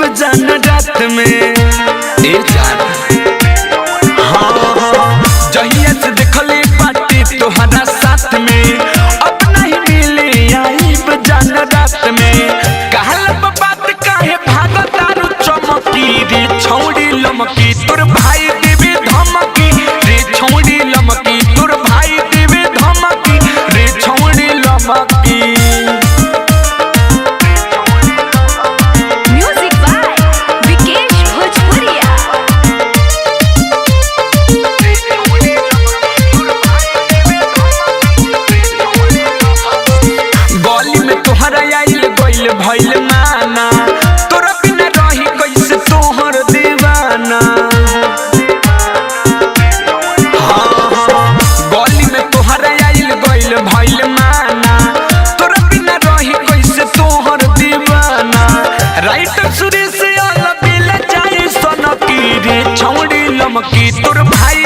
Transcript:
आईब जान रात में ए जान। हाँ हाँ, जहिया से देखले बाटे तोहरा साथ में, अब नहीं मिले आईब जान रात में। कहल बात काहे भागो तारू चमकी रे छौड़ी लमकी, तोर भाई देवे धमकी रे छौड़ी लमकी, तोर भाई देवे धमकी रे छौड़ी लमकी। म्यूजिक बाय विकेश भोजपुरिया। गली में तोहरा आइल गइल भइल माना, तोरा बिना रही कैसे तोहर दीवाना। हाँ हाँ, गली में तोहरा आइल गइल भइल माना, तोरा बिना रही कैसे तोहर दीवाना। राइटर सुरेश आला बेला जाए सनकी रे छौड़ी लमकी, तोर भाई